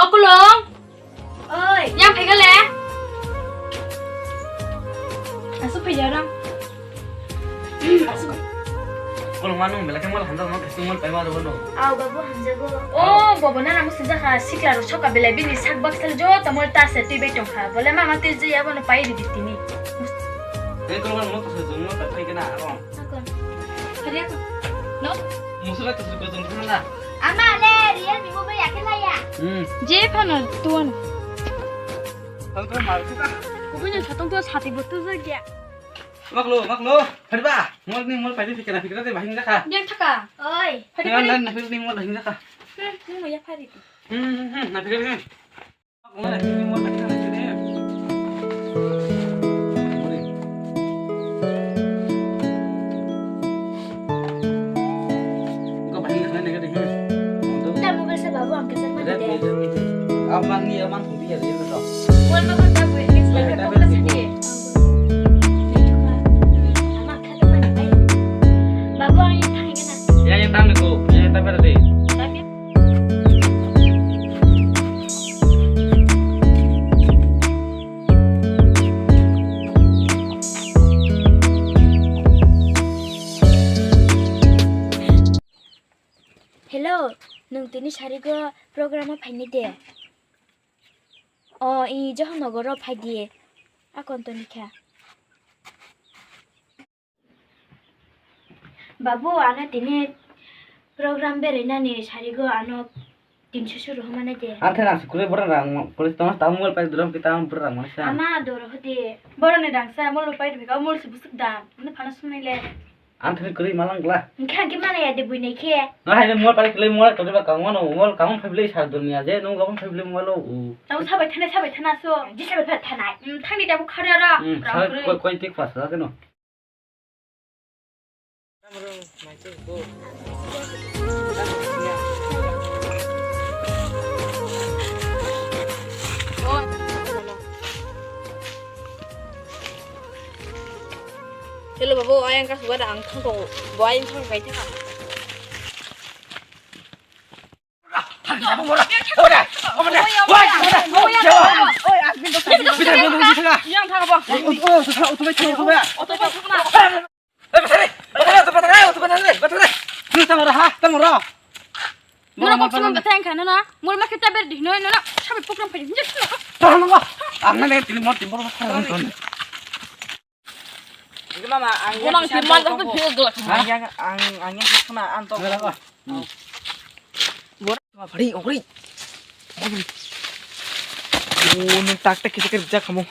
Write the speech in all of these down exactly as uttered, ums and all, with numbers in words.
Kulung. Oi. Yang pegale. Asu pejara. Asu. Kulung manu belai khe mol hamjak no, khe mol pai ma rw no. Aw, babu hamjago. O, bobo na namu sujak kha, sikla rok soka belai bini sak bak sal jo, ta mol ta se twi bai tong kha. Bole mama twi je abo no pai di di tini. Ni kulung manu to se jung no ta pai kena aro. Akon. Hari akon. No. Musura to se jung na. Ama le, Realme mobile yakhe laya. Hmm. Je phano tuan. Tang to mar ka. Kubui no satong to sati botu ja gya. Maklo, maklo. Hari ba. Mol ni mol pai di fikra fikra de bahing jakha. Yang thaka. Oi. Hari na, na, na, ni mol bahing jakha. Hmm, hmm, ya hari. Hmm, hmm, hmm, na fikra. Kita mobile sa babu ang kasar mana deh. Aman ni aman pun dia dia tu. Wal babu babu ini sebagai pokok sini. Amak kata mana baik. Babu ang yang tanya kena. Ya yang tahu tu, ya yang tahu berarti. Tapi Hello, nwng tini sarigo program o phaini de? O, i Johannogoro phai di. Akon toni kha. Babu, ano tini program berainani sarigo ano tinso suru homa nai de. Ang thai nang sukuri borok rang police tongma tamo mobile pai duram kita ang borok rang mani sa. Ama doro hodi. Borok ni dang sa mol pai rubika mol si busuk dang. Ini phana sumai le. Ang thani kwrwi malang gla. Hwnkhe ang khe mana ya de buinai khe. Nga hai mol pai kle mol to ba kang mano mol kang phai ble sa dunia je nung gabon phai ble mol o. Tamo sabai thana sabai thana so. Ji sabai pha thana. Thani da bu khari ara. Koi koi tik pas la keno. Hello, babu, ayang ka suara ang thang kong, bo ayang thang kai thang. Mura kok sama beteng kha nana, mura ma kita ber di noi nana, sabi program kha. Tahan nang, ang nang tini mor timbor. Mama, ang yang sandal tongko. Ang yang, ang, ang yang khna anto. Bora ma phari ongri. O nung tak tak kita kerja kamu.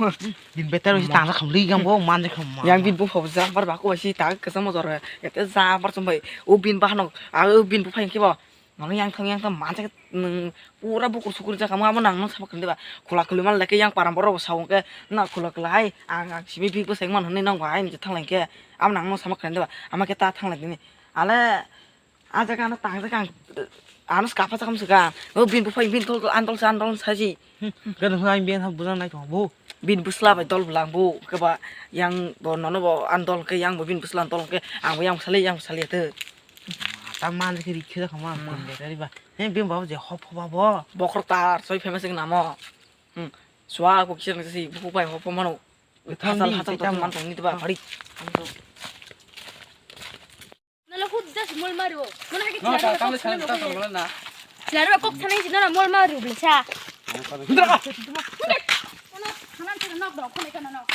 Bin betar usi tang kham li gam go man je kham. Yang bin bu phobja bar ba ko si tak kesam jor. Ete ja bar chum bai. O bin ba no. A o bin bu phai ke ba. Mano yang thang yang thang mansa ke nung pura bukur sukur jaka mo amo nang nung sabak khande ba khula khului man leke yang param borok bo sao ke na khula khula hai ang ang simi big bo seng man hwnwi nang ba hai ni thang lang ke amo nang nung sabak khande ba ama ke ta thang lang dini ale a jaga ano tang jaga ang ano skapa jakam saka o bin bo phai bin tol andol sa andol saji. Gana hwnwi ang biyan ha bujang nai tong bo. Bin busla bai dol bwlang bo ke ba yang bo nono bo andol ke yang bo bin busla andol ke ang bo yang sali yang sali te. Ta man ke rikhe da khama kun de tari ba. He bin ba je hop hop ba bo. Bokhor tar soi famous namo. Hmm. Swa ko kisa nang si bu bai hop mano. Thang di, hasal hasal thang di. Man tong ni ba pari. Nala hut das mol mario. Mana ke no, ta, ta, ta, ta, ta, ta, ta, na. Lara kok sana si nala mol mario belsa. Hindra ka. Mana sana sana nok dok ko ne kana nok.